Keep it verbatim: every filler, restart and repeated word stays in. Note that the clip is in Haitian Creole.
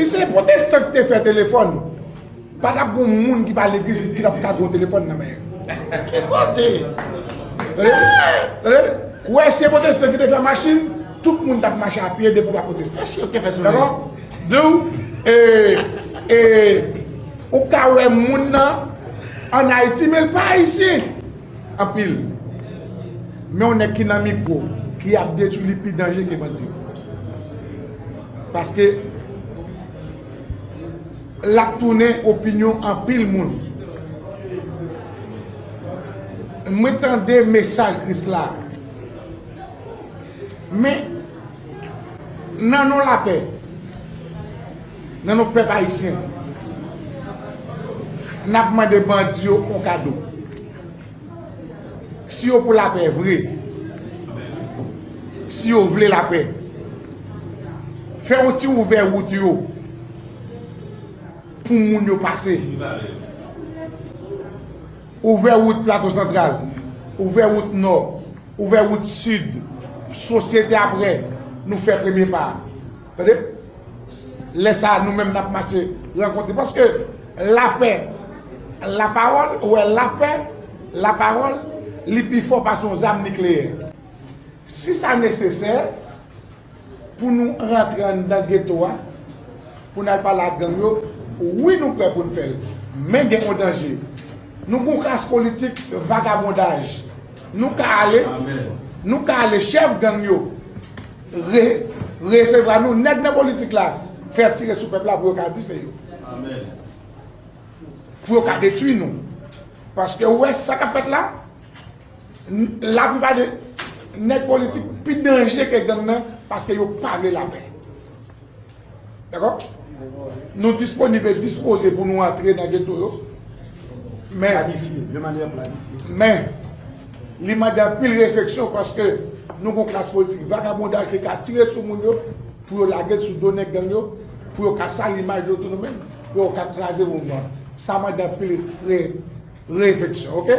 Si se pwotestan ki te fè telefòn, pa t ap gen moun ki pa legliz ki t ap ka gen yon telefòn nan men yo. Ki kote? Tande? Tande? Ou wè, si se pwotestan ki te fè machin, tout moun t ap mache a pye depi w pa pwotestan. Èske yo te fè soulè? Dakò? Donk, e, e, ou ka wè moun nan ann Ayiti, men l pa ayisyen. Anpil. Men yon nèg ki nan mikwo, ki ap detwi, li pi danje ke bandi yo. Paske l ap tounen opinyon anpil moun. Mwen tande mesaj Kris la. Men, nan non lapè, nan non pèp ayisyen, n ap mande bandi yo yon kado. Si yo pou lapè vre, si yo vle lapè, fè yon ti ouvè wout yo pou moun yo pase. Ouvè wout Plato Santral, ouvè wout Nò, ouvè wout Sid. Sosyete apre, nou fè premye pa a. Tande? Lè sa a, nou menm n ap mache rankontre. Paske lapè, lapawòl, ou wè, lapè, lapawòl, li pi fò pase yon zam nikleyè. Si sa nesesè pou nou rantre anndan geto a, pou n al pale ak gang yo, wi, nou prè pou n fè l. Men gen yon danje. Nou gen yon klas politik vagabondaj. Nou ka ale, Amèn. Nou ka ale, chèf gang yo re-, resevwa nou, nèg nan politik la fè tire sou pèp la pou yo ka di se yo. Amèn. Pou yo ka detwi nou. Paske ou wè sa k ap fèt la, n-, laplipa de nèg politik pi danje ke gang nan, paske yo pa vle lapè. Dakò? Nou disponib e dispoze pou nou antre nan geto yo. Men, planifye, de manyè planifye. Men, li mande anpil refleksyon paske nou gen yon klas politik vagabondaj ki ka tire sou moun yo, pou yo lage l sou do nèg gang yo, pou yo ka sali imaj yo tou nou menm, pou yo ka kraze mouvman. Sa mande anpil re-, refleksyon, oke?